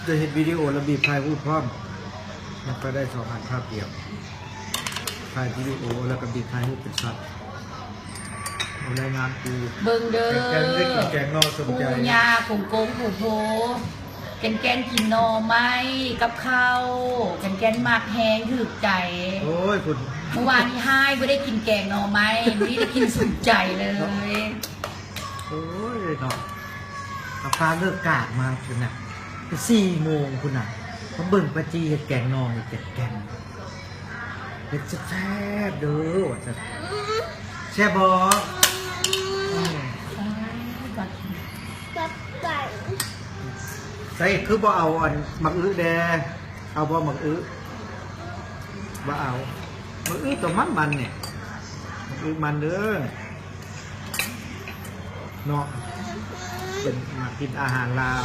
ຈະເຮັດວິດີໂອແລ້ວບີບຖ່າຍຮູບພ້ອມ ມັນກໍໄດ້ສອງອັນພາບດຽວ ຖ່າຍວິດີໂອແລ້ວກໍບີບຖ່າຍຮູບເປັນຊັດ ເອົາແລງງານກູ ເບິ່ງເດີ ແກງ ໄດ້ກິນແກງໜໍ່ສົມໃຈ ປູ່ຍ່າກົງໂກງປູ່ໂພ ແກນໆ ກິນໜໍ່ໄມ້ກັບເຂົ້າ ແກນໆ ມັກແຮງຖືກໃຈ ໂອ້ຍ ພຸ້ນ ມື້ວານນີ້ຮ້າຍ ບໍ່ໄດ້ກິນແກງໜໍ່ໄມ້ ມື້ນີ້ໄດ້ກິນສົມໃຈເລີຍ ໂອ້ຍເນາະ ກະຟ້າວເລີກການມາພຸ້ນນະ ໄປສີ່ໂມງພຸ້ນນະ ມາເບິ່ງປ້າຈີ່ເຮັດແກງໜໍ່ໃຫ້ແກງ ເຮັດແຊບໆເດີ ວ່າຊັ້ນ ແຊບບໍ່? ອືມ ໃສ່ຄືບໍ່ເອົາອັນໝາກອຶແດ່? ເອົາບໍ່ໝາກອຶ? ບໍ່ເອົາ ໝາກອຶໂຕມັນໆນີ້ ໝາກອຶມັນເດີ. ເນາະ ເປັນ ມາກິນອາຫານລາວ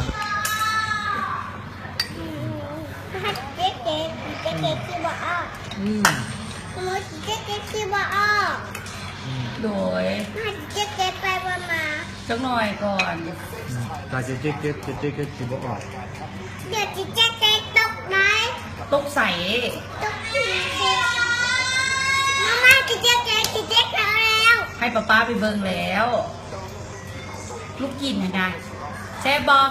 ເຈັບໆ ເຈັບໆ ຊິບໍ່ອອກ ອືມ ເຈັບໆ ຊິບໍ່ອອກ ອືມ ໂດຍ ເຈັບໆ ໄປບໍ່ມາ ຈັກໜ້ອຍກ່ອນ ອືມ ຕາເຈັບໆ ເຈັບໆ ຊິບໍ່ອອກ ດຽວຊິເຈັບໆ ຕົກໄດ້ ຕົກໃສ? ຕົກທີ່ເຈັບ ມາມ່າຊິເຈັບແລ້ວ ຊິເຈັບແລ້ວ ໃຫ້ປ້າໆ ໄປເບິ່ງແລ້ວ ລູກກິນຫັ້ນນະ ແຊບບໍ່?